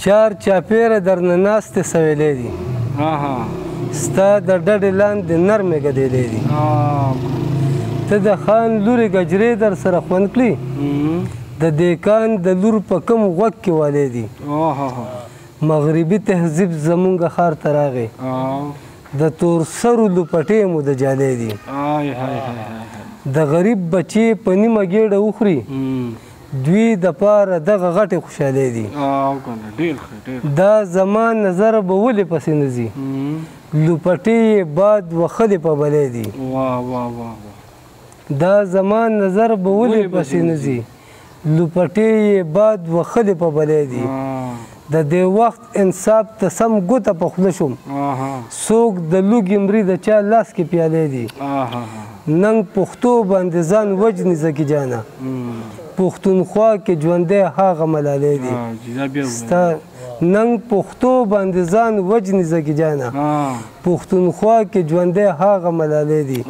چار چاپېره درنه ناستې سویلې دي، ستا د ډډې لاندې نرمې ګدېلې دي. ته د خان لورې ګجرې در سره خوند کړي، د دیکان د لور په کم غوږ کې والې دي. مغربي تهذیب زمونږ ښار ته راغی، د تور سرو لوپټې مو د جالې دي. د غریب بچې په نیمه ګېډه وخوري، دوی د پاره دغه غټې خوشحالۍ دي. دا زما نظر به ولې پسې نه ځي، لوپټې یې باد وخلې په بلې دي. دا زما نظر به ولې پسې نه ځي، لوپټې یې باد وخلې په بلې دي. د دې وخت انصاف ته سم ګوته په خوله شوم، څوک د لوګي مري د چا لاس کې پیالې دي. ننګ پښتو باندې ځان وجني زکي جانه، پښتونخوا کې ژوندی هغه ملالې دي. ستا ننګ پښتو باندې ځان وجني زکي جانه، پښتونخوا کې ژوندی هغه ملالې دي.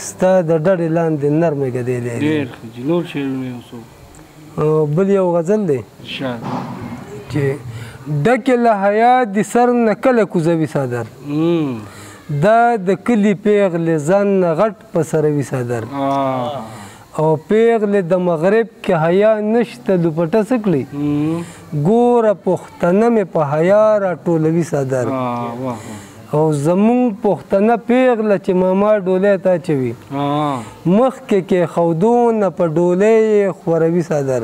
ستا د ډډې لاندې نرمې ګدېلې دي. بل یو غزل دی چې ډکې له حیا د سر نه کله کوزوي څادر، دا د کلي پیغلې ځان نه غټ په سروي څادر. او پیغلې د مغرب کې حیا نشته لوپټه څه کړي، ګوره پښتنه مې په حیا راټولوي څادر. او زمونږ پښتنه پیغله چې ماما ډولۍ ته اچوي، مخکې کېښودونه په ډولۍ یې خوروي څادر.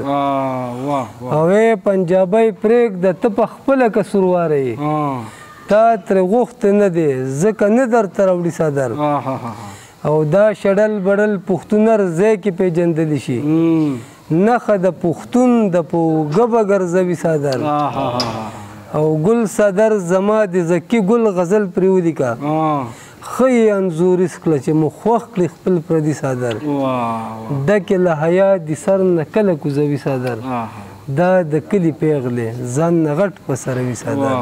او ای پنجابۍ پرېږده ته په خپله که سورواره یې، تا ترې غوښتی نه دی ځکه نه درته راوړي څادر. او دا شړل بړل پښتون هر ځای کې پېژندلی شي، نښه د پښتون د په اوږه به ګرځوي څادر. او ګل صدر زما د زکی ګل غزل پرې ولیکه، ښه یې انځوریز کړه چې مو خوښ کړي خپل پردي څادر. ډکې له حیا د سر نه کله کوزوي څادر، دا د کلي پیغلې ځان نه غټ په سروي څادر.